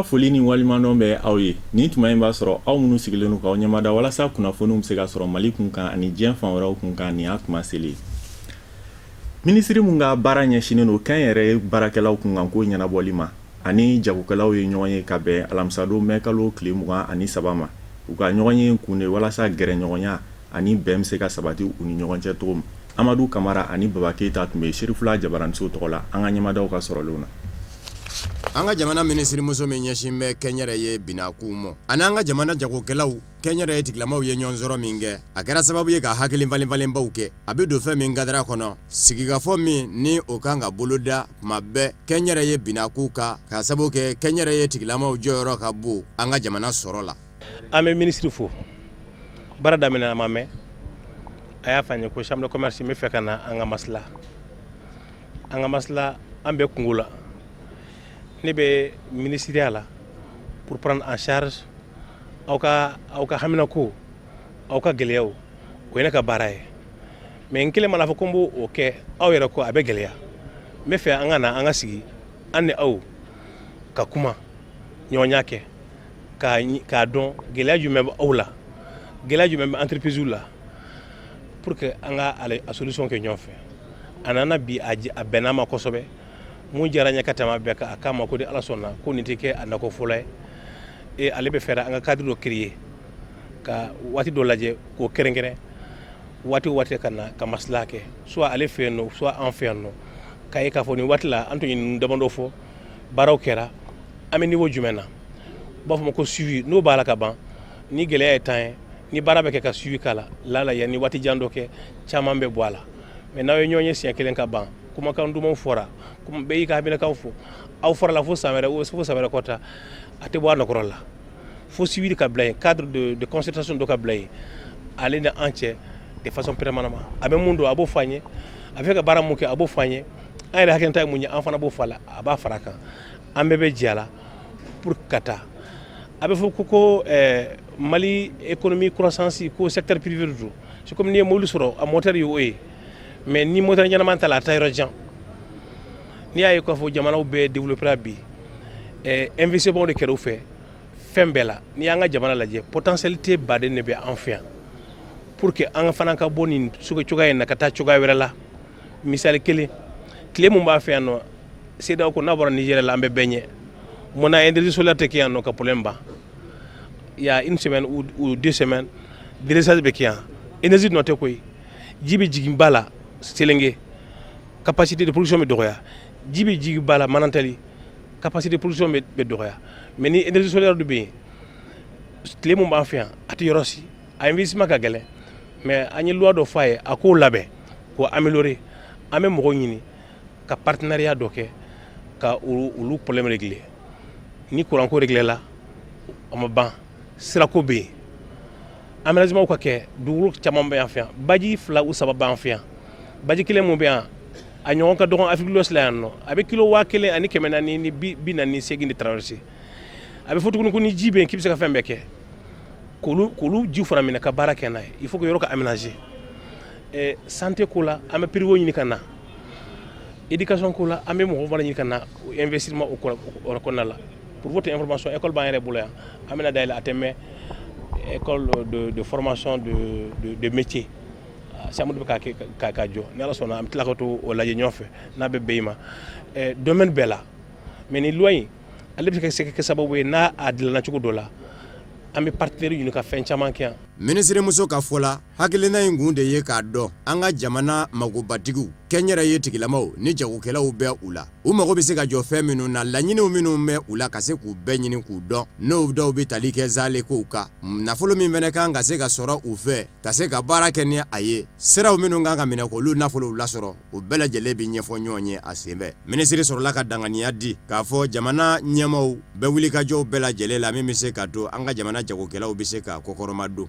Ka foli ni waleɲumandɔn bɛ aw ye. Nin tuma in b'a sɔrɔ aw minnu sigilen don k'aw ɲɛmada walasa kunnafoniw bɛ se ka sɔrɔ Mali kun kan ani diɲɛ fan wɛrɛw kun kan, nin y'a tuma selen ye. Minisiri min ka baara ɲɛsinnen don kɛnyɛrɛye baarakɛlaw kunkanko ɲɛnabɔli ma ani jagokɛlaw ye ɲɔgɔn ye ka bɛn alamisadon mɛ kalo tile 23 ma. U ka ɲɔgɔn ye kun de walasa gɛrɛɲɔgɔnya ani bɛn bɛ se ka sabati u ni ɲɔgɔn cɛ cogo min. Amadu Kamara ani Baba Keyita tun bɛ Serifula Jabaraniso tɔgɔ la an ka ɲɛmadaw ka sɔrɔlenw na. An ka jamana minisirimuso min ɲɛsin bɛ kɛnyɛrɛye binnakow ma ani an ka jamana jagokɛlaw kɛnyɛrɛye tigilamaw ye ɲɔgɔn sɔrɔ min kɛ, a kɛra sababu ye ka hakili falenfalenbaw kɛ. A bɛ don fɛn min kadara kɔnɔ, sigikafɔ min ni o kan ka boloda tuma bɛɛ kɛnyɛrɛye binnakow kan, ka sababu kɛ kɛnyɛrɛye tigilamaw jɔyɔrɔ ka bon an ka jamana sɔrɔ la. An bɛ minisiri fo. Baara daminɛ a ma mɛn, a y'a fɔ an ye ko chambre de commerce bɛ fɛ ka na an ka masala, an ka masala an bɛɛ kungo la. Ne bɛ minisiriya la pour prendre en charge aw ka haminako, aw ka gɛlɛyaw, o ye ne ka baara ye. Mais n kelen mana fɔ ko n b'o o kɛ aw yɛrɛ ko, a bɛ gɛlɛya. N bɛ fɛ an ka na, an ka sigi, an ni aw ka kuma ɲɔgɔnya kɛ k'a dɔn gɛlɛya jumɛn bɛ aw la, gɛlɛya jumɛn bɛ entreprise la, pour que an ka a solution kɛ ɲɔgɔn fɛ. A nana bi, a bɛnna ma kosɛbɛ. Mun diyara n ye ka tɛmɛ a bɛɛ kan, a k'a ma ko ni Ala sɔnna, ko nin tɛ kɛ a nako fɔlɔ ye. Ale bɛ fɛ an ka cadre dɔ créer, ka waati dɔ lajɛ k'o kɛrɛnkɛrɛn, waati o waati ka na ka masala kɛ, soit ale fɛ yen nɔ, soit an fɛ yan nɔ, k'a ye k'a fɔ nin waati la an tun ye ninnu damadɔ fɔ, baaraw kɛra, an bɛ niveau jumɛn na. U b'a fɔ ma ko suivi. N'o b'a la ka ban, ni gɛlɛya ye tan ye, ni baara bɛ kɛ ka suivi k'a la, lala yanni waati jan dɔ kɛ, caman bɛ bɔ a la. Mais n'aw ye ɲɔgɔn ye siɲɛ kelen ka ban, kumakan dumanw fɔra, bɛɛ y'i ka haminakaw fɔ, aw farala fo san wɛrɛ, fo san wɛrɛ kɔta, a tɛ bɔ a nɔkɔrɔ la. Fo suivi ka bila yen, cadre de concertation dɔ ka bila yen ale ni an cɛ de façon permanente. A bɛ mun don, a b'o fɔ an ye. A bɛ fɛ ka baara mun kɛ, a b'o fɔ an ye. An yɛrɛ hakilinata ye mun ye, an fana b'o fɔ a la, a b'a fara a kan, an bɛɛ bɛ jɛ a la pour ka taa. A bɛ fɔ ko Mali économie croissance, ko secteur privé de don. C'est comme n'i ye mobili sɔrɔ, a moteur ye o ye, mais ni moteur ɲɛnama t'a la, a tɛ taa yɔrɔ jan. N'i y'a ye k'a fɔ jamanaw bɛɛ développé bi, investissement de kɛra u fɛ fɛn bɛɛ la. N'i y'an ka jamana lajɛ, potentialité baden de bɛ an fɛ yan pour que an fana ka bɔ nin cogoya in na ka taa cogoya wɛrɛ la. Misali kelen, tile mun b'a fɛ yan nɔ, CEDEAO ko n'a bɔra Niger la, an bɛ bɛɛ ɲɛ. Munna énergie solaire tɛ kɛ yan nɔ ka problème ban? Il y a une semaine ou 2 semaines, délestage bɛ kɛ yan, énergie nɔ tɛ koyi. Ji bɛ jigin ba la Selenge, capacité de production bɛ dɔgɔya. Ji bɛ jigin ba la Manantali, capacité de production bɛ dɔgɔya. Mais ni énergie solaire dɔ bɛ yen, tile mun b'an fɛ yan, a tɛ yɔrɔ si, a investissement ka gɛlɛn. Mais an ye loi dɔ fɔ a ye, a k'o labɛn k'o améliorer. An bɛ mɔgɔw ɲini ka partenariat dɔ kɛ ka olu problème régler. Ni courant ko régler la, a ma ban, sirako bɛ yen, aménagement ka kɛ. Dugukolo caman bɛ yan fɛ yan, baji fila u saba b'an fɛ yan. Baji kelen mun bɛ yan, a ɲɔgɔn ka dɔgɔn Afrique de l'Ouest la yan nɔ. A bɛ kilo 1448 de traverser. A bɛ fɔ tuguni ko ni ji bɛ yen, k'i bɛ se ka fɛn bɛɛ kɛ. K'olu ji fana minɛ ka baara kɛ n'a ye, il faut que yɔrɔ ka aménager. Santé ko la, an bɛ privé ɲini ka na. Éducation ko la, an bɛ mɔgɔw fana ɲini ka na investissement o kɔnɔna la. Pour votre information, école b'an yɛrɛ bolo yan, an bɛna dayɛlɛ, a tɛ mɛn, école de formation de métier. Chambre bɛ ka k'a jɔ. Ni Ala sɔnna, an bɛ tila ka to o lajɛ ɲɔgɔn fɛ n'a bɛ bɛn i ma domaine bɛɛ la. Mais ni loi in, ale bɛ se ka kɛ sababu ye, n'a a dilanna cogo dɔ la, an bɛ partenaire ɲini ka fɛn caman kɛ yan. Minisirimuso ka fɔ la, hakilina in kun de ye k'a dɔn an ka jamana magobatigiw, kɛnyɛrɛye tigilamaw ni jagokɛlaw bɛ u la, u mago bɛ se ka jɔ fɛn minnu na, laɲiniw minnu bɛ u la, ka se k'u bɛɛ ɲini k'u dɔn. N'o dɔw bɛ tali kɛ zale kow kan, nafolo min fana kan ka se ka sɔrɔ u fɛ ka se ka baara kɛ ni a ye, siraw minnu kan ka minɛ k'olu nafolow lasɔrɔ, o bɛɛ lajɛlen bɛ ɲɛfɔ ɲɔgɔn ye a senfɛ. Minisiri sɔrɔla ka danganiya di k'a fɔ jamana ɲɛmaw bɛ wulikajɔw bɛɛ lajɛlen la min bɛ se ka to an ka jamana jagokɛlaw bɛ se ka kɔkɔrɔma don.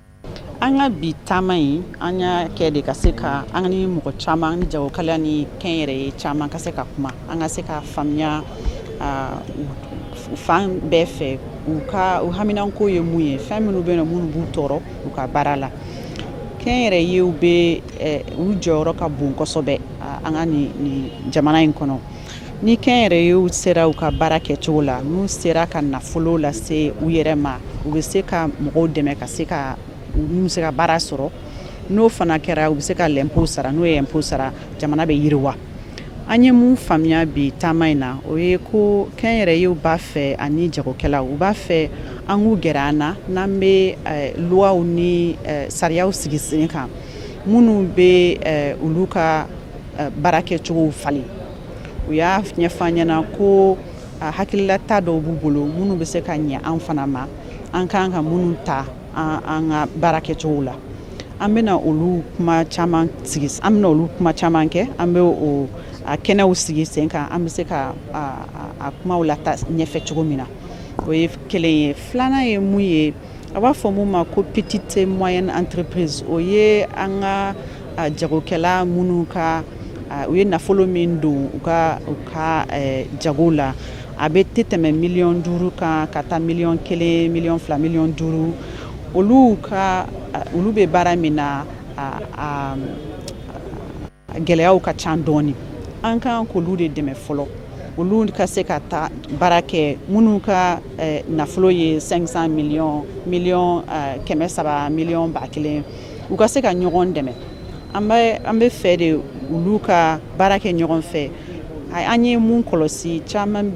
An ka bi taama in, an y'a kɛ de ka se ka an ni mɔgɔ caman ni jagokɛla ni kɛnyɛrɛye caman ka se ka kuma, an ka se ka faamuya fan bɛɛ fɛ, u ka u haminanko ye mun ye, fɛn minnu bɛ yen minnu b'u tɔɔrɔ u ka baara la. Kɛnyɛrɛyew bɛ, u jɔyɔrɔ ka bon kosɛbɛ an ka nin jamana in kɔnɔ. Ni kɛnyɛrɛyew sera u ka baara kɛcogo la, n'u sera ka nafolo lase u yɛrɛ ma, u bɛ se ka mɔgɔw dɛmɛ ka se ka n'u se ka baara sɔrɔ. N'o fana kɛra, u bɛ se ka lɛnpo sara. N'o ye lɛnpo sara, jamana bɛ yiriwa. An ye mun faamuya bi taama in na? O ye ko kɛnyɛrɛyew b'a fɛ ani jagokɛlaw, u b'a fɛ an k'u gɛrɛ an na n'an bɛ luwaw ni sariyaw sigi sen kan minnu bɛ olu ka baarakɛcogow falen. U y'a ɲɛfɔ an ɲɛna ko hakililata dɔw b'u bolo minnu bɛ se ka ɲɛ an fana ma, an kan ka minnu ta an ka baarakɛcogo la. An bɛna olu kuma caman sigi, an bɛna olu kuma caman kɛ, an bɛ o a kɛnɛw sigi sen kan, an bɛ se ka a kumaw lataa ɲɛfɛ cogo min na. O ye kelen ye. Filanan ye mun ye? A b'a fɔ mun ma ko petite et moyenne entreprise. O ye an ka jagokɛla minnu ka u ye nafolo min don u ka jago la, a bɛ tɛ tɛmɛ miliyɔn 5 kan ka taa miliyɔn 1, miliyɔn 2, miliyɔn 5. Olu ka olu bɛ baara min na, a gɛlɛyaw ka ca dɔɔnin. An kan k'olu de dɛmɛ fɔlɔ, olu ka se ka taa baara kɛ. Minnu ka nafolo ye 500 millions, miliyɔn 300, miliyɔn 1000, u ka se ka ɲɔgɔn dɛmɛ. An bɛ fɛ de olu ka baara kɛ ɲɔgɔn fɛ. An ye mun kɔlɔsi? Caman,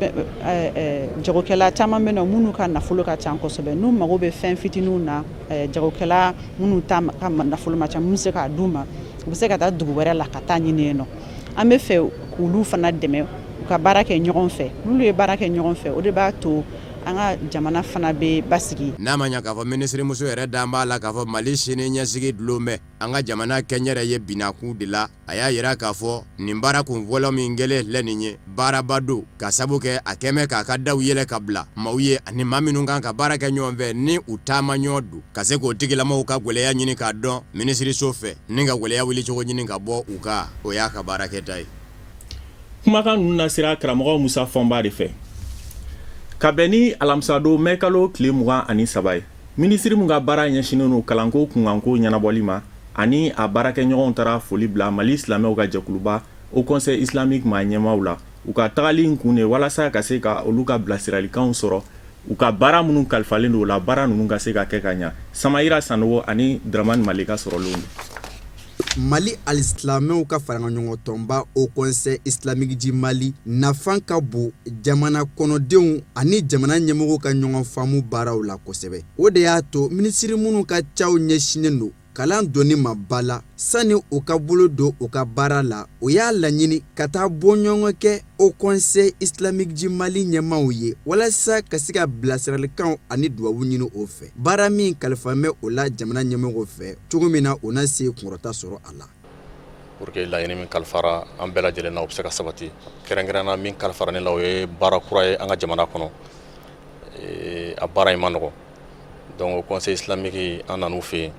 jagokɛla caman bɛ na minnu ka nafolo ka ca kosɛbɛ. N'u mago bɛ fɛn fitininw na, jagokɛla minnu ta ka nafolo ma ca, minnu bɛ se k'a d'u ma, u bɛ se ka taa dugu wɛrɛ la ka taa ɲini yen nɔ. An bɛ fɛ k'olu fana dɛmɛ u ka baara kɛ ɲɔgɔn fɛ. N'olu ye baara kɛ ɲɔgɔn fɛ, o de b'a to an ka jamana fana bɛ basigi. N'a ma ɲɛ k'a fɔ minisirimuso yɛrɛ dan b'a la k'a fɔ Mali sini ɲɛsigi dulon bɛ an ka jamana kɛnyɛrɛ ye binakun de la, a y'a jira k'a fɔ nin baara kun fɔlɔ min kɛlen filɛ nin ye, baaraba don, ka sabu kɛ a kɛmɛ k'a ka daw yɛlɛ ka bila maaw ye ani maa minnu kan ka baara kɛ ɲɔgɔn fɛ ni u taama ɲɔgɔn don, ka se k'o tigilamaw ka gɛlɛya ɲini k'a dɔn minisiriso fɛ ni ka gɛlɛya wuli cogo ɲini ka bɔ u kan. O y'a ka baarakɛta ye. Kumakan ninnu nasira karamɔgɔ Musa Fɔnba de fɛ ka bɛn ni alamisadon mɛ kalo tile 23 ye. Minisiri min ka baara ɲɛsinnen don kalanko kunkanko ɲɛnabɔli ma ani a baarakɛɲɔgɔnw taara foli bila Mali silamɛw ka jɛkuluba Haut Conseil islamique maa ɲɛmaaw la. U ka tagali in kun de walasa ka se ka olu ka bilasiralikanw sɔrɔ, u ka baara minnu kalifalen don o la, baara ninnu ka se ka kɛ ka ɲa. Samayira Sanogo ani Dramani Malika sɔrɔlenw don. Mali alisilamɛw ka faraɲɔgɔntɔnba Haut Conseil islamique du Mali nafa ka bon jamana kɔnɔdenw ani jamana ɲɛmɔgɔw ka ɲɔgɔn faamu baaraw la kosɛbɛ. O de y'a to minisiri minnu ka caw ɲɛsinnen don kalan donni ma ba la, sani u ka bolo don u ka baara la, o y'a laɲini ka taa bɔɲɔgɔn kɛ Haut Conseil islamique du Mali ɲɛmaaw ye, walasa ka se ka bilasiralikanw ani dubabu ɲini o fɛ, baara min kalifa bɛ o la jamana ɲɛmɔgɔw fɛ cogo min na, o na se kunkɔrɔta sɔrɔ a la. Pour que laɲini min kalifara an bɛɛ lajɛlen na, o bɛ se ka sabati. Kɛrɛnkɛrɛn na, min kalifara ne la, o ye baara kura ye an ka jamana kɔnɔ. A baara in ma nɔgɔn. Donc Conseil islamique, an nan'u fɛ yen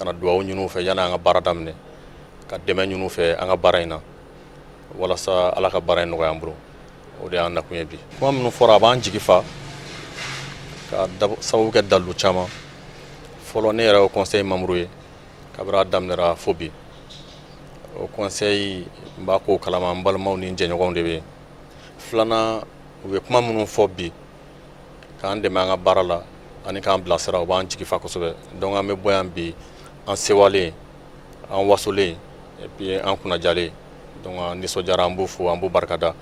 ka na dugawu ɲini u fɛ yanni an ka baara daminɛ, ka dɛmɛ ɲini u fɛ an ka baara in na, walasa Ala ka baara in nɔgɔya an bolo. O de y'an nakun ye bi. Kuma minnu fɔra, a b'an jigi fa ka sababu kɛ dalilu caman. Fɔlɔ, ne yɛrɛ ye conseil membre ye kabini a daminɛra fo bi. O conseil, n b'a ko kalama, n balimaw ni n jɛɲɔgɔnw de bɛ yen. Filanan, u ye kuma minnu fɔ bi k'an dɛmɛ an ka baara la ani k'an bilasira, u b'an jigi fa kosɛbɛ. Donc an bɛ bɔ yan bi an sewalen, an wasolen, et puis an kunnajalen. Donc an nisɔndiyara, an b'u fo, an b'u barikada.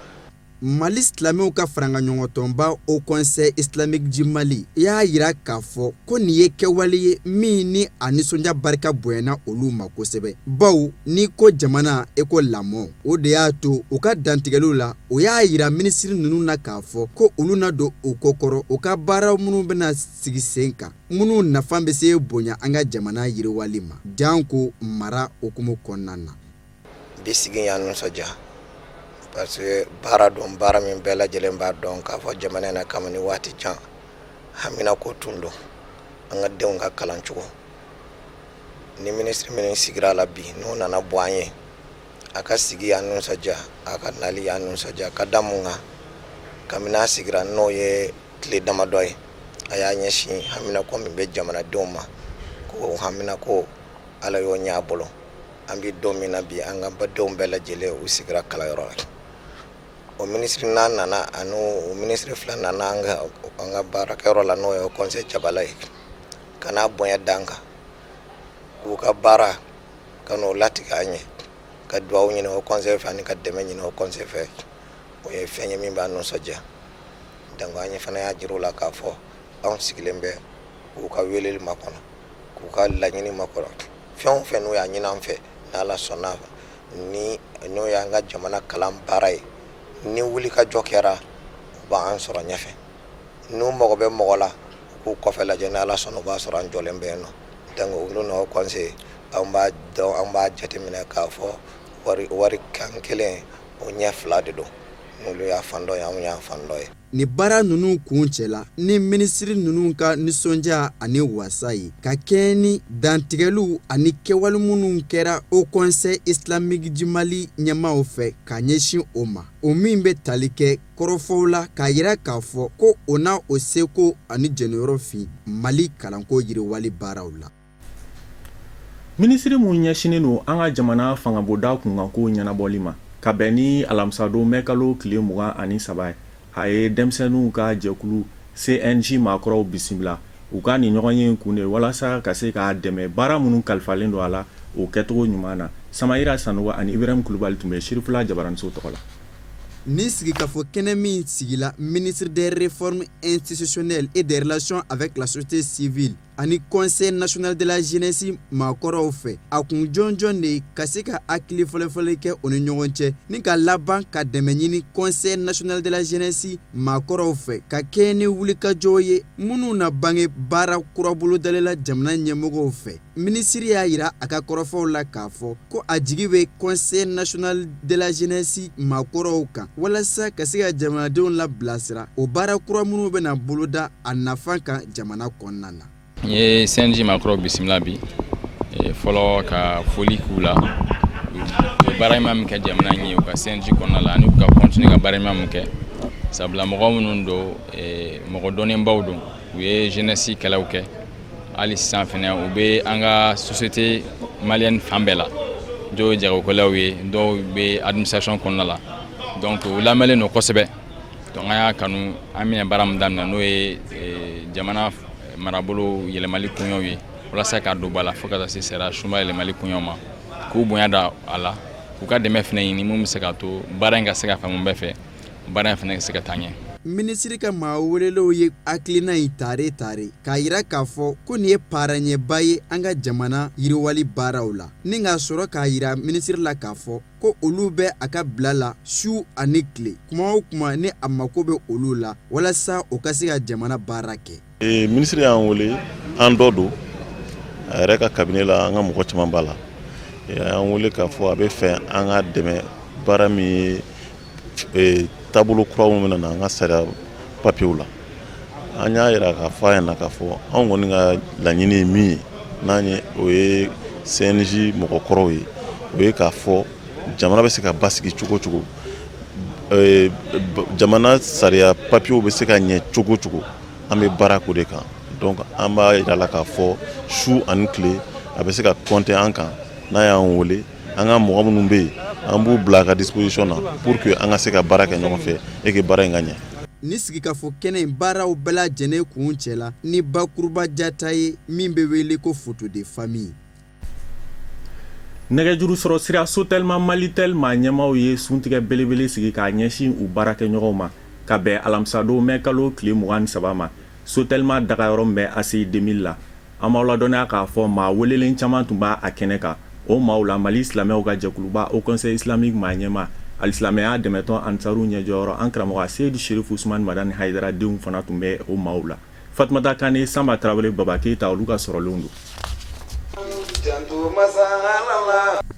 Mali silamɛw ka farankanɲɔgɔntɔnba Haut Conseil islamique du Mali y'a jira k'a fɔ ko nin ye kɛwale ye min ni a nisɔndiya barika bonyana olu ma kosɛbɛ, bawo n'i ko jamana, e ko lamɔ. O de y'a to u ka dantigɛliw la, o y'a jira minisiri ninnu na k'a fɔ ko olu na don u kɔkɔrɔ u ka baara minnu bɛna sigi sen kan, minnu nafa bɛ se bonya an ka jamana yiriwali ma, janko mara hukumu kɔnɔna na. Bi sigi y'an nisɔndiya parce que baara don, baara min bɛɛ lajɛlen b'a dɔn k'a fɔ jamana in na kabini waati jan hamina ko tun don, an ka denw ka kalancogo. Ni minisiri minnu sigira a la bi, n'o nana bɔ an ye, a ka sigi y'an nisɔndiya, a ka nali y'an nisɔndiya. Ka da mun kan? Kabini a sigira, n'o ye tile damadɔ ye, a y'a ɲɛsin haminako min bɛ jamanadenw ma, ko haminako Ala y'o ɲɛ a bolo. An bɛ don min na bi, an ka badenw bɛɛ lajɛlen u sigira kalanyɔrɔ la. O minisiri n'a nana ani o minisiri fila nana an ka baarakɛyɔrɔ la, n'o ye conseil jabala ye, ka n'a bonya d'an kan k'u ka baara ka n'o latigɛ an ye, ka dugawu ɲini o conseil fɛ ani ka dɛmɛ ɲini o conseil fɛ. O ye fɛn ye min b'a nisɔndiya. Donc an ye fana y'a jira u la k'a fɔ anw sigilen bɛ k'u ka weleli makɔnɔ, k'u ka laɲini makɔnɔ. Fɛn o fɛn n'u y'a ɲini an fɛ, n'Ala sɔnna, ni n'o y'an ka jamana kalan baara ye, ni wulikajɔ kɛra, u b'an sɔrɔ ɲɛfɛ. N'u mago bɛ mɔgɔ la, u k'u kɔfɛ lajɛ, n'Ala sɔnna, u b'a sɔrɔ an jɔlen bɛ yen nɔ. Donc olu n'aw conseil, an b'a dɔn, an b'a jateminɛ k'a fɔ wari kan kelen, o ɲɛ fila de don. N'olu y'a fan dɔ ye, anw y'a fan dɔ ye. Nin baara ninnu kuncɛla ni minisiri ninnu ka nisɔndiya ani wasa ye, ka kɛɲɛ ni dantigɛliw ani kɛwale minnu kɛra Haut Conseil Islamique du Mali ɲɛmaaw fɛ ka ɲɛsin o ma, o min bɛ tali kɛ kɔrɔfɔw la k'a yira k'a fɔ ko o na o seko ani jɛniyɔrɔ fin Mali kalanko yiriwali baaraw la. Minisiri mun ɲɛsinnen don an ka jamana fangabonda kunkanko ɲɛnabɔli ma, ka bɛn ni alamisadon mɛkalo tile 23 ye, a ye denmisɛnninw ka jɛkulu CNJ maakɔrɔw bisimila. U ka nin ɲɔgɔn ye kun de walasa ka se k'a dɛmɛ baara minnu kalifalen don a la, o kɛcogo ɲuman na. Samayira Sanogo ani Ibrahim Kulubali tun bɛ Sirifila Jabaraniso tɔgɔ la. Ni sigikafɔ kɛnɛ min sigila ministre des Réformes institutionnelles et des Relations avec la société civile ani Conseil national de la jeunesse maakɔrɔw fɛ, a kun jɔnjɔn de ka se ka hakili fɔlɔfɔlɔ kɛ o ni ɲɔgɔn cɛ, ni ka laban ka dɛmɛ ɲini Conseil national de la jeunesse maakɔrɔw fɛ, ka kɛɲɛ ni wulikajɔw ye minnu na bange baara kura bolodalen la jamana ɲɛmɔgɔw fɛ. Minisiri y'a yira a ka kɔrɔfɔw la k'a fɔ ko a jigi bɛ Conseil national de la jeunesse maakɔrɔw kan walasa ka se ka jamanadenw labilasira o baara kura minnu bɛna boloda a nafa kan jamana kɔnɔna na. N ye CNJ maakɔrɔw bisimila bi fɔlɔ, ka foli k'u la. U ye baara ɲuman min kɛ jamana in ye u ka CNJ kɔnɔna la, ani u ka continuer ka baara ɲuman min kɛ, sabula mɔgɔ minnu don, mɔgɔ dɔnnenbaw don. U ye jeunesse kɛlɛw kɛ, hali sisan fɛnɛ u bɛ an ka société malienne fan bɛɛ la. Dɔw ye jagokɛlaw ye, dɔw bɛ administration kɔnɔna la, donc u lamɛnlen don kosɛbɛ. Donc an y'a kanu, an bɛna baara min daminɛ, n'o ye jamana marabolo yɛlɛmali koɲɛw ye, walasa k'a don ba la fo ka taa se sariya sunba yɛlɛmali koɲɛw ma, k'u bonya da a la, k'u ka dɛmɛ fɛnɛ ɲini mun bɛ se k'a to baara in ka se ka faamu bɛɛ fɛ, baara in fɛnɛ ka se ka taa ɲɛ. Minisiri ka maa welelenw ye hakilina in tare tare k'a yira k'a fɔ ko nin ye paraɲɛba ye an ka jamana yiriwali baaraw la, ni k'a sɔrɔ k'a yira minisiri la k'a fɔ ko olu bɛ a ka bila la su ani tile, kuma o kuma ni a mako bɛ olu la, walasa o ka se ka jamana baara kɛ. Minisiri y'an wele, an dɔ don a yɛrɛ ka cabinet la, an ka mɔgɔ caman b'a la. A y'an wele k'a fɔ a bɛ fɛ an ka dɛmɛ baara min ye, taabolo kura min bɛna na an ka sariya papiyew la. An y'a yira k'a fɔ a ɲɛna k'a fɔ anw kɔni ka laɲini ye min ye, n'an ye o ye CNJ mɔgɔkɔrɔw ye, o ye k'a fɔ jamana bɛ se ka basigi cogo o cogo, jamana sariya papiyew bɛ se ka ɲɛ cogo o cogo, an bɛ baara k'o de kan. Donc an b'a yira la k'a fɔ su ani tile a bɛ se ka compter an kan. N'a y'an wele, an ka mɔgɔ minnu bɛ yen, an b'u bila a ka disposition na pour que an ka se ka baara kɛ ɲɔgɔn fɛ et que baara in ka ɲɛ. Ni sigikafɔ kɛnɛ in baaraw bɛɛ lajɛlen kun cɛla ni bakuruba jata ye min bɛ wele ko photo de famille. Nɛgɛjuru sɔrɔ sira Sotelma Malitel maa ɲɛmaw ye suntigɛ belebele sigi k'a ɲɛsin u baarakɛɲɔgɔnw ma, ka bɛn alamisadon mɛ kalo tile 23 ma, Sotelma dagayɔrɔ min bɛ ACI 2000 la. An b'aw ladɔnniya k'a fɔ maa welelen caman tun b'a a kɛnɛ kan. O maaw la, Mali silamɛw ka jɛkuluba Haut Conseil Islamique maa ɲɛmaa, alisilamɛya dɛmɛtɔn Ansaru ɲɛjɔyɔrɔ, an karamɔgɔ Seyidu Serifu Usumani Madani Hayidara denw fana tun bɛ o maaw la. Fatumata Kane, Sanba Tarawele, Baba Keyita, olu ka sɔrɔlenw don.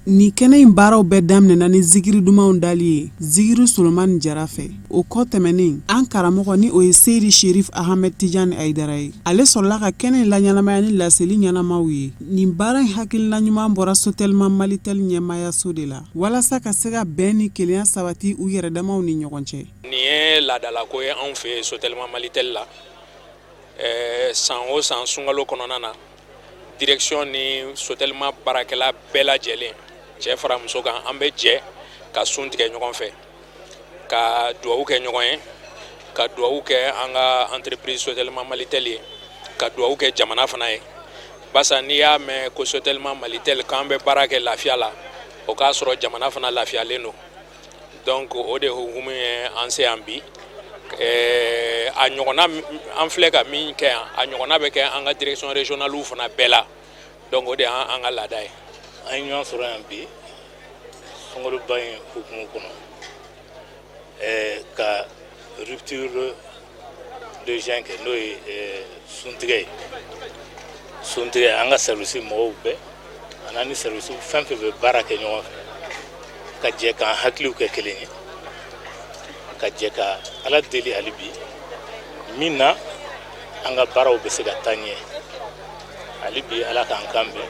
Nin kɛnɛ in baaraw bɛɛ daminɛna ni zikiri dumanw dali ye Zikiru Solomani Jara fɛ. O kɔ tɛmɛnen, an karamɔgɔ ni o ye Seyidi Sherif Ahmed Tijani Hayidara ye, ale sɔrɔla ka kɛnɛ in laɲɛnamaya ni laseli ɲɛnamaw ye. Nin baara in hakilina ɲuman bɔra Sotelma Malitel ɲɛmaayaso de la walasa ka se ka bɛn ni kelenya sabati u yɛrɛdamaw ni ɲɔgɔn cɛ. Nin ye laadalako ye anw fɛ Sotelma Malitel la. San o san, sunkalo kɔnɔna na, direction ni Sotelma baarakɛla bɛɛ lajɛlen, cɛ fara muso kan, an bɛ jɛ ka sun tigɛ ɲɔgɔn fɛ. Ka duwawu kɛ ɲɔgɔn ye, ka duwawu kɛ an ka entreprise Sotelma Malitel ye, ka duwawu kɛ jamana fana ye. Barisa n'i y'a mɛn ko Sotelma Malitel k'an bɛ baara kɛ lafiya la, o k'a sɔrɔ jamana fana lafiyalen don. Donc o de hukumu ye an se yan bi. A ɲɔgɔnna an filɛ ka min kɛ yan, a ɲɔgɔnna bɛ kɛ an ka direction régionale fana bɛɛ la. Donc o de y'an ka laada ye. An ye ɲɔgɔn sɔrɔ yan bi sunkaloba in hukumu kɔnɔ, ka rupture de jeûne kɛ, n'o ye suntigɛ ye. Suntigɛ, an ka service mɔgɔw bɛɛ ani ni service fɛn fɛn bɛ baara kɛ ɲɔgɔn fɛ, ka jɛ k'an hakiliw kɛ kelen ye, ka jɛ ka Ala deli hali bi min na an ka baaraw bɛ se ka taa ɲɛ. Hali bi Ala k'an kan bɛn,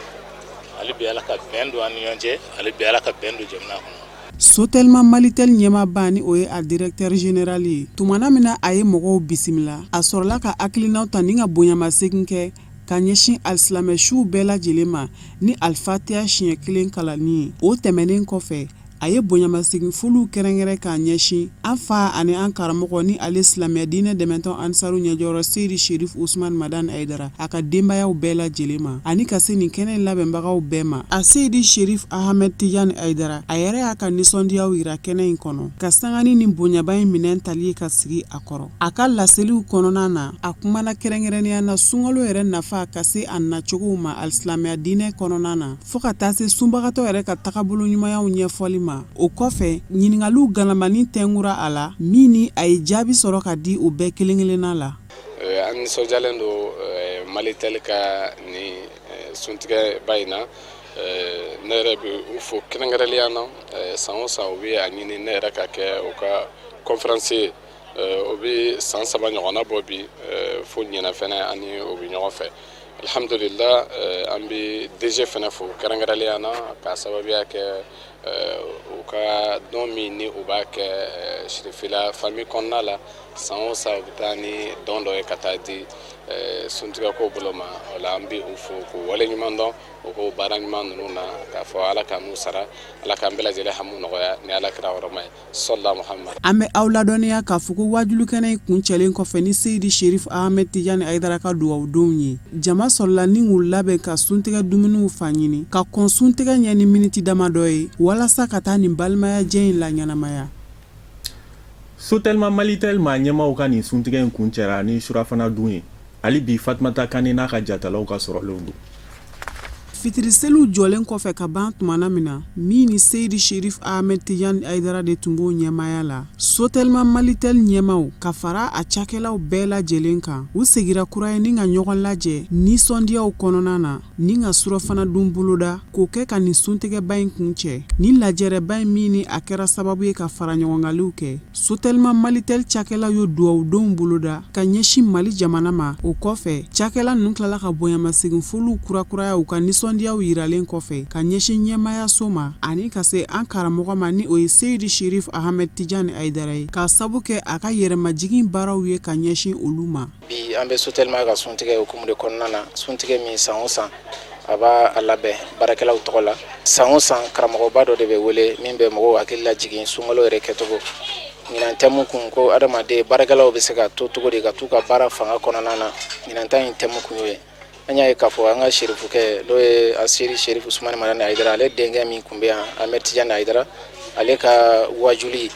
hali bi Ala ka bɛn don an ni ɲɔgɔn cɛ, hali bi Ala ka bɛn don jamana kɔnɔ. Sotelma Malitel ɲɛmaaba, ni o ye a directeur général ye, tumana min na a ye mɔgɔw bisimila, a sɔrɔla ka hakilinaw ta ni ka bonyamasegin kɛ ka ɲɛsin alisilamɛsiw bɛɛ lajɛlen ma ni alifatiya siɲɛ kelen kalanni ye. O tɛmɛnen kɔfɛ, a ye bonyamasegin foliw kɛrɛnkɛrɛn k'a ɲɛsin an fa ani an karamɔgɔ, ni ale silamɛ diinɛ dɛmɛtɔn Ansaru ɲɛjɔyɔrɔ Seyidi Sherif Usman Madani Ayidara, a ka denbayaw bɛɛ lajɛlen ma, ani ka se nin kɛnɛ in labɛnbagaw bɛɛ ma. A Seyidi Sherif Ahmed Tijani Ayidara, a yɛrɛ y'a ka nisɔndiyaw yira kɛnɛ in kɔnɔ ka sanga ni nin bonyaba in minɛn tali ye ka sigi a kɔrɔ. A ka laseliw kɔnɔna na, a kumana kɛrɛnkɛrɛnnenya na sunkalo yɛrɛ nafa ka se a nacogow ma alisilamɛya diinɛ kɔnɔna na, fo ka taa se sunbagatɔ yɛrɛ ka tagabolo ɲumanyaw ɲɛfɔli ma. O kɔfɛ, ɲininkaliw galamanin tɛnkura a la, min ni a ye jaabi sɔrɔ ka di u bɛɛ kelen-kelenna la. An nisɔndiyalen don Malitel ka nin suntigɛba in na. Ne yɛrɛ bɛ u fo kɛrɛnkɛrɛnnenya na. San o san, u bɛ a ɲini ne yɛrɛ ka kɛ u ka conférence ye. O bɛ san 3 ɲɔgɔnna bɔ bi. Fo ɲinɛ fɛnɛ ani o bɛ ɲɔgɔn fɛ. Alhamdulillah, an bɛ DG fɛnɛ fo kɛrɛnkɛrɛnnenya na k'a sababuya kɛ u ka dɔn min ni u b'a kɛ Sirifila famille kɔnɔna la. San o san, u bɛ taa ni dɔn dɔ ye ka taa di suntigɛko bolo ma. O la, an bɛ u fo k'u waleɲuman dɔn u k'o baara ɲuman ninnu na, k'a fɔ Ala k'an n'u sara, Ala k'an bɛɛ lajɛlen hamu nɔgɔya ni Ala kira hɔrɔma ye, sɔla Muhamad. An bɛ aw ladɔnniya k'a fɔ ko wajulukɛnɛ in kuncɛlen kɔfɛ ni Seyidi Sherif Ahmed Tijani Ayidara ka dugawudonw ye, jama sɔrɔla ni k'u labɛn ka suntigɛ dumuniw fa ɲini ka kɔn suntigɛ ɲɛ ni miniti damadɔ ye, walasa ka taa nin balimayajɛ in laɲɛnamaya. Sotelma Malitel maa ɲɛmaaw ka nin suntigɛ in kuncɛra ni surafana dun ye. Hali bi, Fatumata Kane n'a ka jatalaw ka sɔrɔlenw don. Fitiriseliw jɔlen kɔfɛ ka ban tumana min na, min ni Seyidi Sherif Ahmed Tijani Ayidara de tun b'o ɲɛmaaya la, Sotelma Malitel ɲɛmaaw ka fara a cakɛlaw bɛɛ lajɛlen kan, u segira kura ye ni ka ɲɔgɔn lajɛ nisɔndiyaw kɔnɔna na ni ka surɔfana dun boloda k'o kɛ ka nin suntigɛba in kuncɛ. Nin lajɛrɛba in min ni a kɛra sababu ye ka fara ɲɔgɔnkaliw kɛ, Sotelma Malitel cakɛlaw ye dugawudonw boloda ka ɲɛsin Mali jamana ma. O kɔfɛ, cakɛla ninnu tilala ka bonyamasegin foliw kurakuraya u ka nisɔndiyaw yiralen kɔfɛ ka ɲɛsin ɲɛmaayaso ma ani ka se an karamɔgɔ ma, ni o ye Seyidi Sherif Ahmed Tijani Ayidara ye, k'a sabu kɛ a ka yɛrɛmajigin baaraw ye ka ɲɛsin olu ma. Bi, an bɛ Sotelma ka suntigɛ hukumu de kɔnɔna na, suntigɛ min san o san a b'a a labɛn baarakɛlaw tɔgɔ la. San o san, karamɔgɔba dɔ de bɛ wele min bɛ mɔgɔw hakili lajigin sunkalo yɛrɛ kɛcogo. Ɲinan thème kun ko adamaden baarakɛlaw bɛ se ka to cogo di ka t'u ka baara fanga kɔnɔna na. Ɲinan ta in thème kun y'o ye. An y'a ye k'a fɔ an ka serifukɛ, n'o ye Aseri Serifu Usumani Madani Ayidara, ale denkɛ min tun bɛ yan, Ahmed Tijani Ayidara, ale ka wajuli,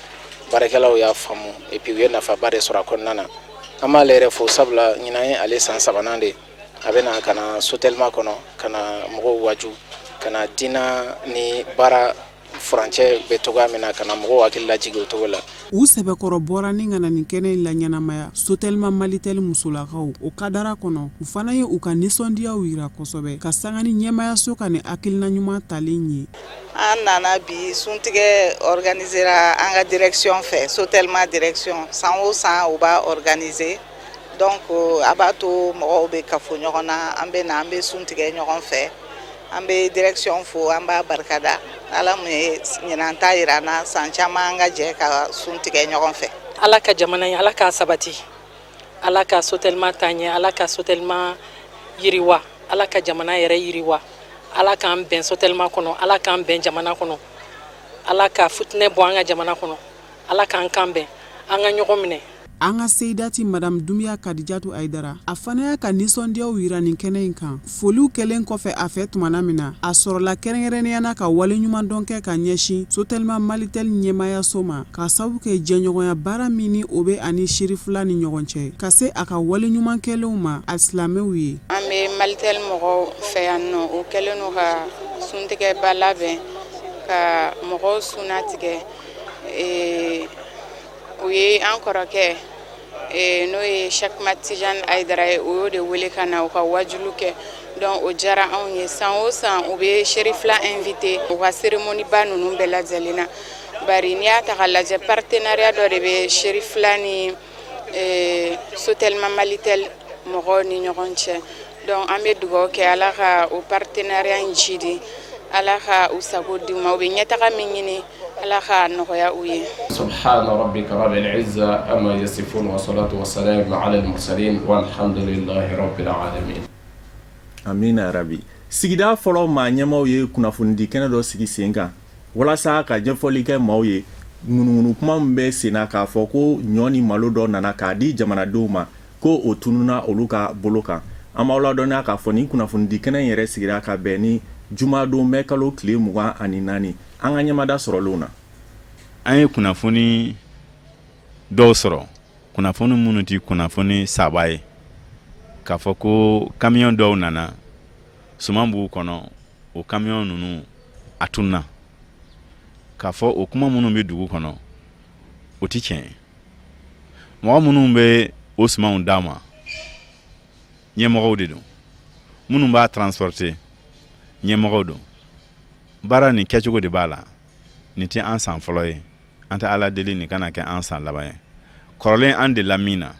baarakɛlaw y'a faamu et puis u ye nafaba de sɔrɔ a kɔnɔna na. An b'ale yɛrɛ fo, sabula ɲinan ye ale san sabanan de a bɛ na ka na Sotelma kɔnɔ ka na mɔgɔw waju, ka na diina ni baara furancɛ bɛ cogoya min na, ka na mɔgɔw hakili lajigin o cogo la. U sɛbɛkɔrɔ bɔra ni ka na nin kɛnɛ in laɲɛnamaya. Sotelma Malitel musolakaw, o kadara kɔnɔ, u fana ye u ka nisɔndiyaw yira kosɛbɛ ka sanga ni ɲɛmaayaso ka nin hakilina ɲuman talen ye. An nana bi, suntigɛ organisera an ka direction fɛ, Sotelma direction. San o san, u b'a organiser. Donc a b'a to mɔgɔw bɛ kafo ɲɔgɔn na. An bɛ na, an bɛ sun tigɛ ɲɔgɔn fɛ. An bɛ direction fo, an b'a barikada. Ala mun ye ɲinan ta yira an na, san caman an ka jɛ ka sun tigɛ ɲɔgɔn fɛ. Ala ka jamana ye, Ala k'a sabati, Ala ka Sotelma taa ɲɛ, Ala ka Sotelma yiriwa, Ala ka jamana yɛrɛ yiriwa, Ala k'an bɛn Sotelma kɔnɔ, Ala k'an bɛn jamana kɔnɔ, Ala ka futinɛ bɔ an ka jamana kɔnɔ. Ala k'an kan bɛn, an ka ɲɔgɔn minɛ. An ka seyidati madamu Dunbiya Kadijatu Ayidara, a fana y'a ka nisɔndiyaw jira nin kɛnɛ in kan. Foliw kɛlen kɔfɛ a fɛ tumana min na, a sɔrɔla kɛrɛnkɛrɛnnenya na ka waleɲumandɔn kɛ ka ɲɛsin Sotelma Malitel ɲɛmaayaso ma, k'a sababu kɛ jɛɲɔgɔnya baara min ni o bɛ a ni Serifula ni ɲɔgɔn cɛ, ka se a ka waleɲuman kɛlenw ma alisilamɛw ye. An bɛ Malitel mɔgɔw fɛ yan nɔ, u kɛlen don ka suntigɛba labɛn ka mɔgɔw sunnatigɛ. U ye an kɔrɔkɛ n'o ye Cheikh Ahmad Tidiane Aidara ye, u y'o de wele ka na u ka wajulu kɛ. Donc o diyara anw ye. San o san u bɛ Serifila invité u ka cérémonie ba ninnu bɛɛ lajɛlen na, bari n'i y'a ta k'a lajɛ, partenariat dɔ de bɛ Serifila ni Sotelma Malitel mɔgɔw ni ɲɔgɔn cɛ. Donc an bɛ dugawu kɛ, Ala ka o partenariat in jidi, Ala ka u sago di u ma, u bɛ ɲɛtaga min ɲini, Ala ka nɔgɔya u ye. Subhana rabbika rabbil izza amma yasifun wa salatu wa salam ala al-mursalin walhamdulillahi rabbil alamin. Amina rabi. Sigida fɔlɔ maa ɲɛmaaw ye kunnafonidi kɛnɛ dɔ sigi sen kan walasa ka ɲɛfɔli kɛ maaw ye ŋunuŋunu kuma min bɛ sen na k'a fɔ ko ɲɔ ni malo dɔ nana k'a di jamanadenw ma, ko o tununna olu ka bolo kan. An b'aw ladɔnniya k'a fɔ nin kunnafonidi kɛnɛ in yɛrɛ sigira ka bɛn ni jumadon mɛ kalo tile 24, an ka ɲɛmada sɔrɔlenw na. An ye kunnafoni dɔw sɔrɔ, kunnafoni minnu tɛ kunnafoni saba ye, k'a fɔ ko kamiyɔn dɔw nana, suman b'u kɔnɔ, o kamiyɔn ninnu a tununna. K'a fɔ o kuma minnu bɛ dugu kɔnɔ, o tɛ tiɲɛ ye. Mɔgɔ minnu bɛ o sumanw d'a ma, ɲɛmɔgɔw de don. Minnu b'a transporter, ɲɛmɔgɔw don. Baara nin kɛcogo de b'a la. Nin tɛ an san fɔlɔ ye, an tɛ Ala deli nin kana kɛ an san laban ye. Kɔrɔlen an delila min na,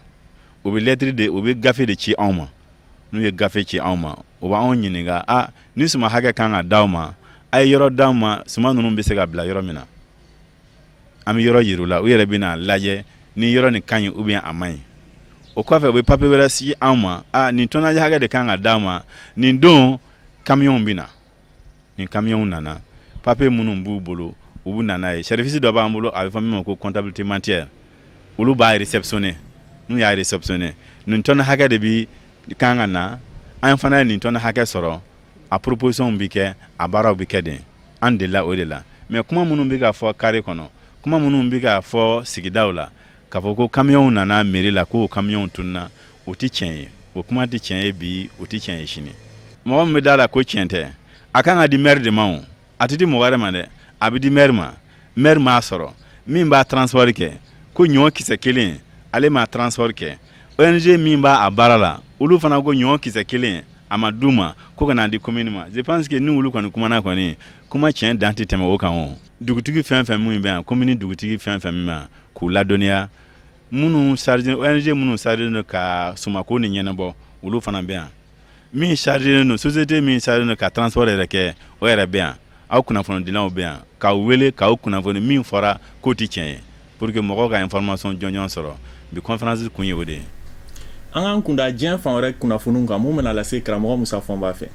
u bɛ lɛtiri de, u bɛ gafe de ci anw ma. N'u ye gafe ci anw ma, u b'anw ɲininka: a ni suman hakɛ kan ka d'aw ma, a ye yɔrɔ d'anw ma, suman ninnu bɛ se ka bila yɔrɔ min na. An bɛ yɔrɔ yir'u la, u yɛrɛ bɛna lajɛ ni yɔrɔ nin ka ɲi ou bien a man ɲi. O kɔfɛ, u bɛ papiye wɛrɛ sigi anw ma: a nin tonnage hakɛ de kan ka d'aw ma nin don, kamiyɔnw bɛ na. Nin kamiyɔnw nana, papiye minnu b'u bolo, u bɛ na n'a ye. Service dɔ b'an bolo, a bɛ fɔ min ma ko comptabilité matière, olu b'a réceptionner. N'u y'a réceptionner, nin tonne hakɛ de bi kan ka na, an fana ye nin tonne hakɛ sɔrɔ, a proposition bɛ kɛ, a baaraw bɛ kɛ den. An delila o de la. Mais kuma minnu bɛ ka fɔ carré kɔnɔ, kuma minnu bɛ ka fɔ sigidaw la, k'a fɔ ko kamiyɔnw nana mairie la, k'o kamiyɔnw tununna, o tɛ tiɲɛ ye. O kuma tɛ tiɲɛ ye bi, o tɛ tiɲɛ ye sini. Mɔgɔ min bɛ da la ko tiɲɛ tɛ, a kan ka di maire de ma. O a tɛ di mɔgɔ wɛrɛ ma dɛ, a bɛ di maire ma. Maire m'a sɔrɔ, min b'a transport kɛ, ko ɲɔ kisɛ kelen ale m'a transport kɛ. ONG min b'a a baara la, olu fana ko ɲɔ kisɛ kelen a ma d'u ma ko ka n'a di commune ma. Je pense que ni olu kɔni kumana kɔni, kuma tiɲɛ dan tɛ tɛmɛ o kan. O dugutigi fɛn fɛn min bɛ yan, commune dugutigi fɛn fɛn min bɛ yan, k'u ladɔnniya, minnu chargé, ONG minnu chargé don ka sumako ni ɲɛnabɔ, olu fana bɛ yan. Min chargé don, société min chargé don ka transport yɛrɛ kɛ, o yɛrɛ bɛ yan. Aw kunnafonidilaw bɛ yan k'aw wele k'aw kunnafoni min fɔra k'o tɛ tiɲɛ ye, pour que mɔgɔw ka information jɔnjɔn sɔrɔ. Bi conférence kun ye o de ye. An k'an kunda diɲɛ fan wɛrɛ kunnafoniw kan, mun bɛna lase karamɔgɔ Musa Fɔnba fɛ.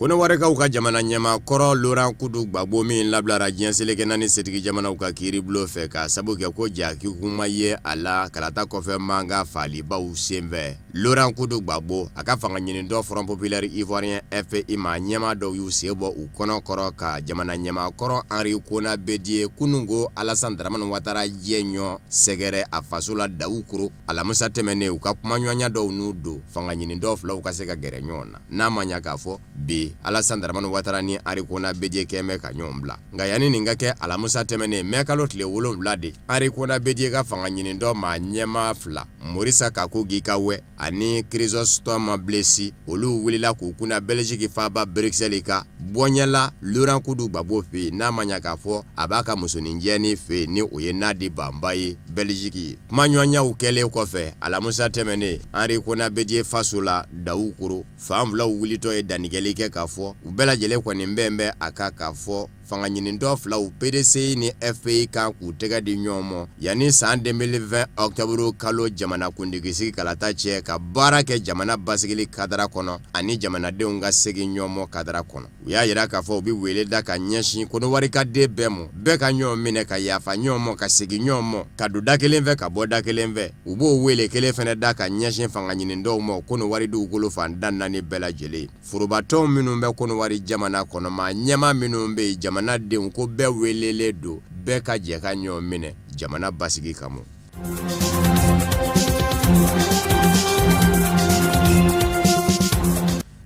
Kɔnɔwarikaw ka jamana ɲɛmaa kɔrɔ Laurent Kudu Gbagbo min labilara diɲɛ seleke naani setigi jamanaw ka kiiribulon fɛ k'a sabu kɛ ko jaki kuma ye a la kalata kɔfɛ mankan faalibaw senfɛ. Laurent Kudu Gbagbo, a ka fanga ɲinitɔn Front Populaire Ivoirien FPI maa ɲɛmaa dɔw y'u sen bɔ u kɔnɔ kɔrɔ ka jamana ɲɛmaa kɔrɔ Henri Konan Bédié kununko Alassane Dramane Ouattara jɛ ɲɔ sɛgɛrɛ a faso la Dawukoro alamisa tɛmɛnen, u ka kumaɲɔgɔnya dɔw n'u don fanga ɲinitɔn filaw ka se ka gɛrɛ ɲɔgɔn na. N'a ma ɲa k'a fɔ bi Alassane Dramane Ouattara ni Henri Konan Bédié kɛn bɛ ka ɲɔgɔn bila, nka yanni nin ka kɛ, alamisa tɛmɛnen mɛ kalo tile 7 de, Henri Konan Bédié ka fanga ɲinitɔn maa ɲɛmaa fila, Maurice Kako Guikahué ani Chrysostome Blessi, olu wulila k'u kunda Belgique faaba Bruxelles kan bɔɲɛla Laurent Kudu Gbagbo fɛ yen, n'a ma ɲa k'a fɔ a b'a ka musonin jɛni fɛ yen, ni o ye Nadi Banba ye Belgique ye. Kumaɲɔgɔnyaw kɛlen kɔfɛ alamisa tɛmɛnen Henri Konan Bédié faso la Dawukoro, fan filaw wulitɔ ye dantigɛli kɛ k'a fɔ u bɛɛ lajɛlen kɔni bɛn bɛ a kan k'a fɔ fanga ɲinitɔn filaw PDCI ni FPI kan k'u tɛgɛ di ɲɔgɔn ma yanni san 2020 octobre kalo jamanakuntigisigi kalata cɛ ka baara kɛ jamana basigili kadara kɔnɔ ani jamanadenw ka segin ɲɔgɔn ma kadara kɔnɔ. U y'a jira k'a fɔ u bɛ wele da ka ɲɛsin Kɔnɔwari ka den bɛɛ ma, bɛɛ ka ɲɔgɔn minɛ ka yafa ɲɔgɔn ma, ka segin ɲɔgɔn ma, ka don da kelen fɛ ka bɔ da kelen fɛ. U b'o wele kelen fana da ka ɲɛsin fanga ɲinitɔnw ma Kɔnɔwari dugukolo fan tan naani bɛɛ lajɛlen. Forobatɔnw minnu bɛ Kɔnɔwari jamana kɔnɔ, maa ɲɛmaa minnu bɛ yen, jamanadenw ko bɛɛ welelen don, bɛɛ ka jɛ ka ɲɔgɔn minɛ jamana basigi kama.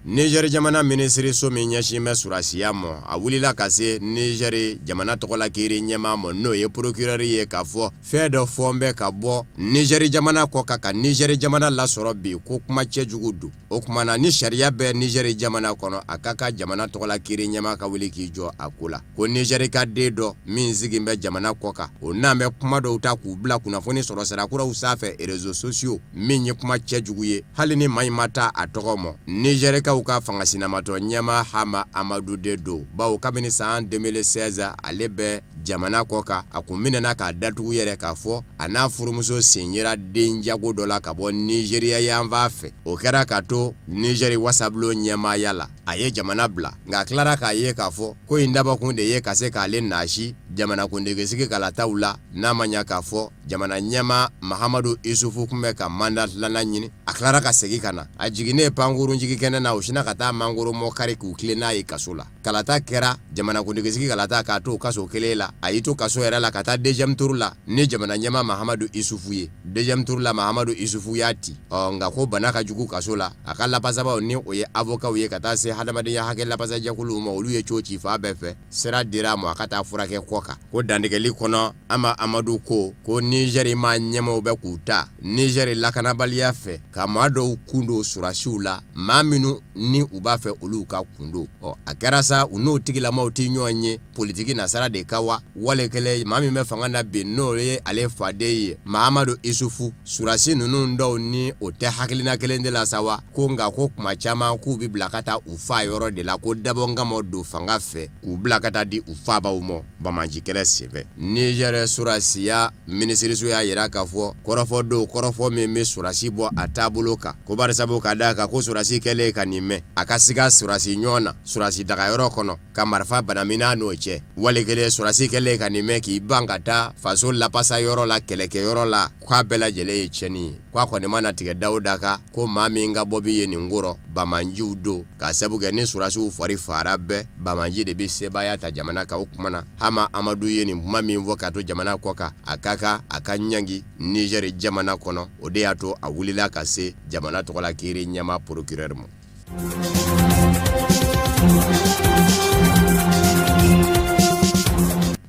Nizɛri jamana minisiriso min ɲɛsin bɛ sɔrɔdasiya ma, a wulila ka se Nizɛri jamana tɔgɔla kiiri ɲɛmaa ma, n'o ye procureur ye, k'a fɔ fɛn dɔ fɔn bɛ ka bɔ Nizɛri jamana kɔkan ka Nizɛri jamana lasɔrɔ bi, ko kuma cɛjugu don. O tuma na ni sariya bɛ Nizɛri jamana kɔnɔ, a ka kan jamana tɔgɔla kiiri ɲɛmaa ka wuli k'i jɔ a ko la, ko Nizɛri ka den dɔ min sigin bɛ jamana kɔkan, o n'an bɛ kuma dɔw ta k'u bila kunnafoni sɔrɔ sira kuraw sanfɛ, réseaux sociaux, min ye kuma cɛjugu ye, hali ni maa in ma taa a tɔgɔ ma. Nizɛrikaw ka fanga sinamatɔ ɲɛmaa Hama Amadu de don, bawo kabini san 2016 ale bɛ jamana kɔkan, a kun minɛna k'a datugu yɛrɛ k'a fɔ a n'a furumuso sen yera den jago dɔ la ka bɔ Nizeriya yanfan fɛ. O kɛra ka to Nizɛri wasabulon ɲɛmaaya la, a ye jamana bila, nka a tilara k'a ye k'a fɔ ko in dabɔkun de ye ka se k'ale nasi jamanakuntigisigi kalataw la, n'a ma ɲa k'a fɔ jamana ɲɛmaa Mahamadu Isufu tun bɛ ka mandat filanan ɲini. A tilara ka segin ka na, a jiginnen pankurunjigikɛnɛ na, u sinna ka taa mangoro mɔ kari k'u tilen n'a ye kaso la. Kalata kɛra jamanakuntigisigi kalata k'a to kaso kelen la, a y'i to kaso yɛrɛ la ka taa deuxième tour la ni jamana ɲɛmaa Mahamadu Isufu ye. Deuxième tour la, Mahamadu Isufu y'a ci. Ɔ nka ko bana ka jugu kaso la, a ka lapasabaw ni o ye avocat ye ka taa se hadamadenya hakɛ lapasajɛkuluw ma, olu ye co ci fan bɛɛ fɛ, sira dira a ma a ka taa furakɛ kɔkan. Ko dantigɛli kɔnɔ, Hama Amadu ko ko Nizɛri maa ɲɛmaaw bɛ k'u ta Nizɛri lakanabaliya fɛ ka maa dɔw kun don sɔrɔdasiw la, maa minnu ni u b'a fɛ olu ka kun don. Ɔ a kɛra sa, u n'o tigilamaw tɛ ɲɔgɔn ye politiki nasira de kan wa wale kelen maa min bɛ fanga na bi, n'o ye ale faden ye Mahamadu Isufu, sɔrɔdasi ninnu dɔw ni o tɛ hakilina kelen de la sa wa. Ko nka ko kuma caman k'u bɛ bila ka taa u fa yɔrɔ de la, ko dabɔ kama don fanga fɛ k'u bila ka taa di u fabaw ma banbaanci kɛlɛ senfɛ. Nizɛri sɔrɔdasiya minisiriso y'a jira k'a fɔ kɔrɔfɔ don, kɔrɔfɔ min bɛ sɔrɔdasi bɔ a taabolo kan, ko barisabu ka d'a kan ko sɔrɔdasi kɛlen ka nin mɛn, a ka siga sɔrɔdasi ɲɔgɔn na sɔrɔdasi dagayɔrɔ kɔnɔ ka marifa banamina n'o cɛ, wali kelen sɔrɔdasi kɛlen ka nin mɛn k'i ban ka taa faso lapasa yɔrɔ la, kɛlɛkɛyɔrɔ la, k'a bɛɛ lajɛlen ye tiɲɛni ye. K'a kɔni mana tigɛ da o da kan, ko maa min ka bɔ bi ye nin kɔrɔ, banbaanciw don, k'a sabu kɛ ni sɔrɔdasiw fari faara bɛɛ, banbaanci de bɛ sebaaya ta jamana kan. O tuma na Hama Amadu ye nin kuma min fɔ k'a to jamana kɔkan, a ka kan a ka ɲangi Nizɛri jamana kɔnɔ. O de y'a to a wulila ka se jamana tɔgɔla kiiri ɲɛmaa procureur ma.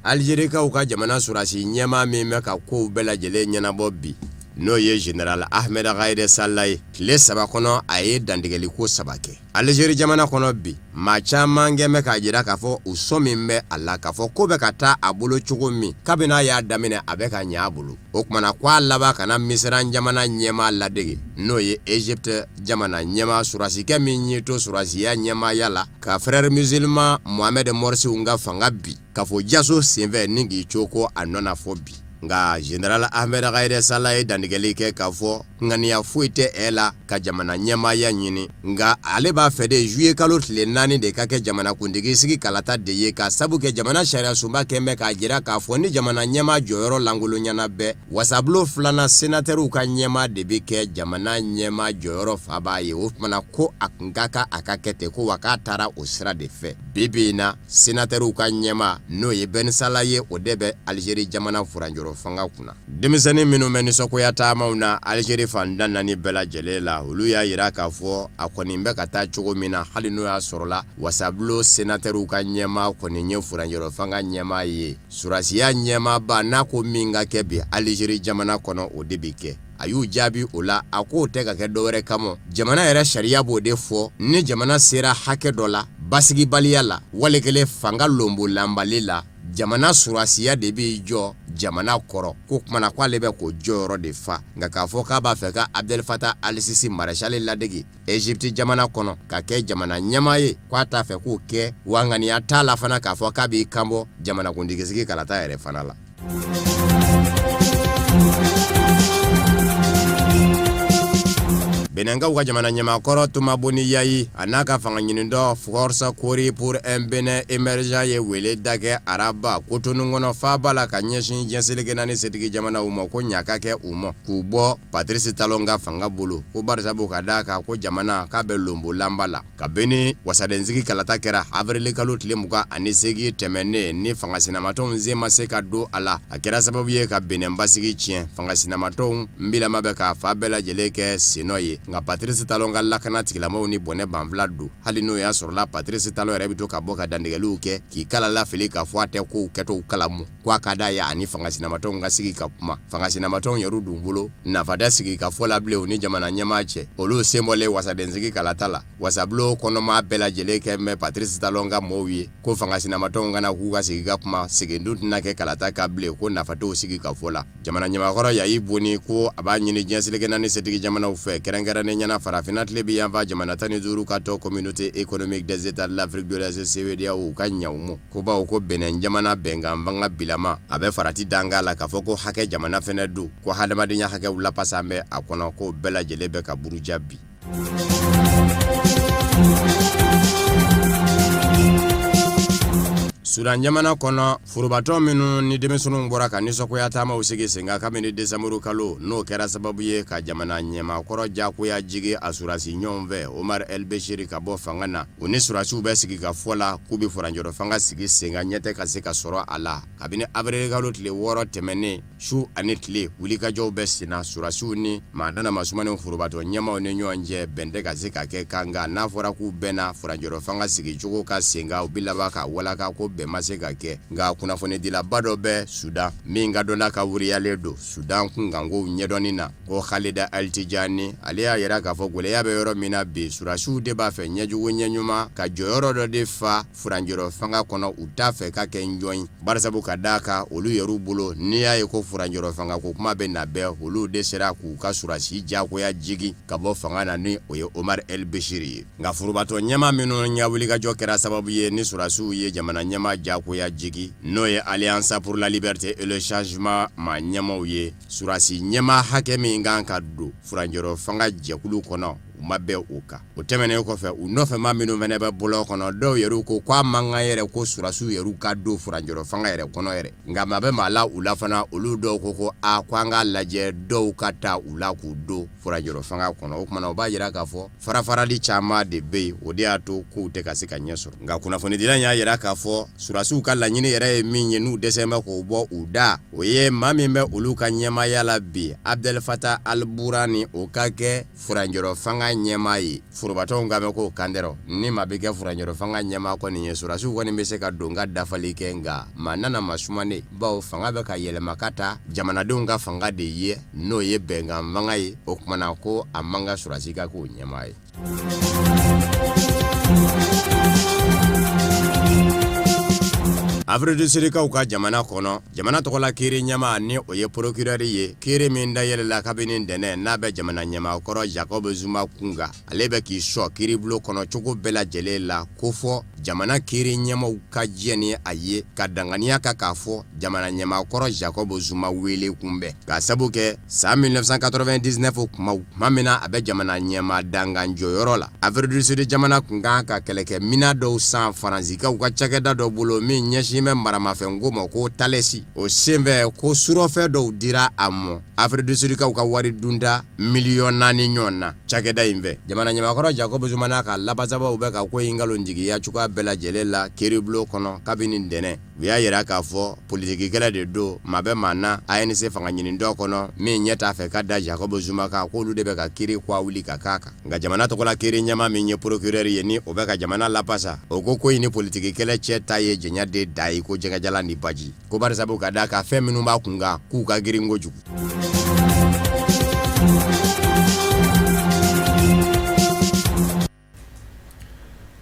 Alizerikaw ka jamana sɔrɔdasi ɲɛmaa min bɛ ka kow bɛɛ lajɛlen ɲɛnabɔ bi, n'o ye général Ahmed Gaïd Salah ye, tile 3 kɔnɔ a ye dantigɛli ko 3 kɛ Alizeri jamana kɔnɔ bi. Maa caman kɛn bɛ k'a jira k'a fɔ u sɔmi bɛ a la k'a fɔ ko bɛ ka taa a bolo cogo min, kabini a y'a daminɛ a bɛ ka ɲɛ a bolo. O tuma na ko a laban ka na Misira jamana ɲɛmaa ladege, n'o ye Egypte jamana ɲɛmaa sɔrɔdasikɛ min y'i to sɔrɔdasiya ɲɛmaaya la ka frère musulman Mohamed Morsi ka fanga bin kafo jaso senfɛ ni k'i coko a nɔ na fɔ bi. Nka général Ahmed Gaïd Salah ye dantigɛli kɛ k'a fɔ ŋaniya foyi tɛ e la ka jamana ɲɛmaaya ɲini, nka ale b'a fɛ de juillet kalo tile 4 de ka kɛ jamanakuntigi sigi kalata de ye, ka sabu kɛ jamana sariyasunba kɛn bɛ k'a jira k'a fɔ ni jamana ɲɛmaa jɔyɔrɔ lankolonyana bɛɛ, wasabulon filanan senatɛriw ka ɲɛmaa de bɛ kɛ jamana ɲɛmaa jɔyɔrɔ fabaa ye. O tuma na ko a kun ka kan a ka kɛ ten, ko wa k'a taara o sira de fɛ. Bi bi in na, senatɛriw ka ɲɛmaa, n'o ye Ben Salah ye, o de bɛ Alizeri jamana furancɛrɔ fanga kunna. Denmisɛnnin minnu bɛ nisɔngoya taamaw na Alizeri fan tan naani bɛɛ lajɛlen la, olu y'a jira k'a fɔ a kɔni bɛ ka taa cogo min na, hali n'o y'a sɔrɔla wasabulon senatɛriw ka ɲɛmaa kɔni ye furancɛrɔ fanga ɲɛmaa ye, sɔrɔdasiya ɲɛmaaba n'a ko min ka kɛ bi Alizeri jamana kɔnɔ, o de bɛ kɛ. A y'u jaabi o la, a k'o tɛ ka kɛ dɔwɛrɛ kama, jamana yɛrɛ sariya b'o de fɔ, ni jamana sera hakɛ dɔ la basigibaliya la, wali kelen fanga lonbolanbali la. jamana surasiya de b'i jɔ jamana kɔrɔ, k'o tuma na k'ale bɛ k'o jɔyɔrɔ de fa. Nka k'a fɔ k'a b'a fɛ ka Abdel Fattah al-Sisi maréchal ladege Egypte jamana kɔnɔ ka kɛ jamana ɲɛmaa ye, k'a t'a fɛ k'o kɛ, wa ŋaniya t'a la fana k'a fɔ k'a b'i kanbɔ jamanakuntigisigi kalata yɛrɛ fana la. Benɛnkaw ka jamana ɲɛmaa kɔrɔ Thomas Boni Yayi a n'a ka fanga ɲinitɔn Force Kori pour un Bénin émergent ye wele da kɛ araba Cotonou kɔnɔ faaba la ka ɲɛsin diɲɛ seleke naani setigi jamanaw ma ko ɲa ka kɛ u ma k'u bɔ Patrice Talon ka fanga bolo, ko barisabu ka d'a kan ko jamana k'a bɛ lonbolanba la. Kabini wasadensigi kalata kɛra avril kalo tile 28 tɛmɛnen ni fanga sinamatɔnw sen ma se ka don a la, a kɛra sababu ye ka Benin basigi tiɲɛ. Fanga sinamatɔnw bilama bɛ k'a fa bɛɛ lajɛlen kɛ sennɔ ye, nka Patrice Talon ka lakana tigilamɔgɔw ni bɔnɛ banfila don. Hali n'o y'a sɔrɔla Patrice Talon yɛrɛ bɛ to ka bɔ ka dantigɛliw kɛ k'i kala lafili k'a fɔ a tɛ kow kɛtɔw kalamu, ko a ka d'a ye ani fanga sinamatɔnw ka sigi ka kuma. Fanga sinamatɔnw yɛrɛ dun bolo nafa tɛ sigi ka fɔ la bilen u ni jamana ɲɛmaa cɛ. Olu sen bɔlen wasadensigi kalata la, wasabulon kɔnɔmaa bɛɛ lajɛlen kɛ mɛn Patrice Talon ka mɔɔw ye ko fanga sinamatɔnw kana k'u ka sigi ka kuma, segin dun tɛna kɛ kalata kan bilen, ko nafa t'o sigi ka fɔ la. Jamana ɲɛmaakɔrɔ Yayi Boni ko a b'a ɲini diɲɛ seleke naani setigi jamanaw fɛ, kɛrɛnkɛrɛnnenya na farafinna tilebin yanfan jamana 15 ka tɔn Communauté économique des États de l'Afrique de l'Ouest CEDEAO u ka ɲa u ma. Ko bawo ko Benin jamana bɛnkan fanga bilama a bɛ farati danga la k'a fɔ ko hakɛ jamana fɛnɛ don, ko hadamadenya hakɛw lapasan bɛ a kɔnɔ, k'o bɛɛ lajɛlen bɛ ka buruja bi. Sudan jamana kɔnɔ, forobatɔn minnu ni denmisɛnninw bɔra ka nisɔngoya taamaw sigi sen kan kabini desanburu kalo, n'o kɛra sababu ye ka jamana ɲɛmaakɔrɔ jagoya jigin a surasi ɲɔgɔn fɛ Omar El Bechir ka bɔ fanga na. U ni surasiw bɛ sigi ka fɔ la k'u bɛ furancɛrɔ fanga sigi sen kan, ɲɛ tɛ ka se ka sɔrɔ a la. Kabini avril kalo tile 6 tɛmɛnen, su ani tile wulikajɔw bɛ senna surasiw ni maa nana masumani forobatɔn ɲɛmaaw ni ɲɔgɔn cɛ, bɛn tɛ ka se ka kɛ kan. Nka n'a fɔra k'u bɛnna furancɛrɔ fanga sigicogo kan sen kan, u bɛ laban ka walaka ko bɛn ma se ka kɛ. Nka kunnafonidilaba dɔ bɛ Sudan min ka dɔnna ka wuriyalen don Sudan kunkankow ɲɛdɔnni na, ko Khalida Altijani, ale y'a yira k'a fɔ gɛlɛya bɛ yɔrɔ min na bi, surasiw de b'a fɛ ɲɛjugu ɲɛɲuman ka jɔyɔrɔ dɔ de fa furancɛrɔ fanga kɔnɔ, u t'a fɛ ka kɛ njɔn ye, barisabu ka d'a kan olu yɛrɛw bolo, n'i y'a ye ko furancɛrɔ fanga ko kuma bɛ na bɛɛ, olu de sera k'u ka surasi jagoya jigin ka bɔ fanga na, ni o ye Omar El Bechir ye. Nka forobatɔn ɲɛmaa minnu ɲɛ wulikajɔ kɛra sababu ye ni surasiw ye jamana ɲɛmaa jagoya jigin, n'o ye Alliance pour la liberté et le changement maa ɲɛmaaw ye, surasi ɲɛmaa hakɛ min kan ka don furancɛrɔ fanga jɛkulu kɔnɔ, u ma bɛn o kan. O tɛmɛnen kɔfɛ, u nɔfɛmaa minnu fana bɛ bɔlɔn kɔnɔ, dɔw yɛrɛ ko k'a man kan yɛrɛ ko surasiw yɛrɛ ka don furancɛrɔ fanga yɛrɛ kɔnɔ yɛrɛ. Nka maa bɛ maa la u la fana, olu dɔw ko a ko an k'a lajɛ dɔw ka taa u la k'u don furancɛrɔ fanga kɔnɔ. O tuma na o b'a jira k'a fɔ farafarali caman de bɛ yen, o de y'a to kow tɛ ka se ka ɲɛ sɔrɔ. Nka kunnafonidila y'a jira k'a fɔ surasiw ka laɲini yɛrɛ ye min ye, n'u dɛsɛ bɛ k'o bɔ u da, o ye maa min bɛ olu ka ɲɛmaaya la bi, Abdel Fattah al-Burhani, o ka kɛ furancɛrɔ fanga ɲɛmaa ye. Forobatɔnw kan bɛ k'o kantɛrɔ ni maa bɛ kɛ furancɛrɔ fanga ɲɛmaa kɔni ye, surasiw kɔni bɛ se ka don ka dafali kɛ, nka maa nana ma sumanen, bawo fanga bɛ ka yɛlɛma ka taa jamanadenw ka fanga de ye, n'o ye bɛnkan fanga ye. O tuma na ko a man kan surasi ka k'o ɲɛmaa ye. Afrique du Sud kaw ka jamana kɔnɔ, jamana tɔgɔla kiiri ɲɛmaa ni o ye procureur ye, kiiri min dayɛlɛla kabini ntɛnɛn n'a bɛ jamana ɲɛmaa kɔrɔ Jacob Zuma kunkan, ale bɛ k'i sɔn kiiribulon kɔnɔ cogo bɛɛ lajɛlen la, ko fɔ jamana kiiri ɲɛmaaw ka jɛn ni a ye ka danganiya kan k'a fɔ jamana ɲɛmaa kɔrɔ Jacob Zuma wele kunbɛn, k'a sabu kɛ san 1999 kumaw, tuma min na a bɛ jamana ɲɛmaa dankan jɔyɔrɔ la. Afrique du Sud jamana kun kan ka kɛlɛkɛminɛn dɔw san Faransikaw ka cakɛda dɔ bolo min ɲɛsin bɛ maramafɛnko ma ko Thales. O senfɛ ko surɔfɛn dɔw dira a ma Afrique du Sudkaw ka wari dunta miliyɔn 4 ɲɔgɔn na cakɛda in fɛ. Jamana ɲɛmaakɔrɔ Jacob Zuma n'a ka lafasabaw bɛ ka ko in nkalontigiya cogoya bɛɛ lajɛlen la kiiribulon kɔnɔ kabini ntɛnɛn. U y'a yira k'a fɔ politikikɛlɛ de don, maa bɛ maa na ANC fanga ɲinitɔn kɔnɔ min ɲɛ t'a fɛ ka da Jacob Zuma kan, k'olu de bɛ ka kiiri kwa wuli ka k'a kan. Nka jamana tɔgɔla kiiri ɲɛmaa min ye procureur ye, ni o bɛ ka jamana lapasa, o ko ko in ni politikikɛlɛ cɛ ta ye janya de da ye ko jɛgɛjalan ni baji, ko barisabu ka d'a kan fɛn minnu b'a kun kan k'u ka girin kojugu.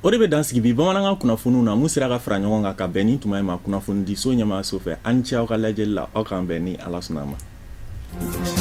O O de bɛ dan sigi bi bamanankan kunnafoniw na mun sera ka fara ɲɔgɔn kan ka bɛn ni tuma in ma kunnafonidiso ɲɛmaaso fɛ. Aw ni ce aw ka lajɛli la. Aw k'an bɛn ni Ala sɔnna a ma.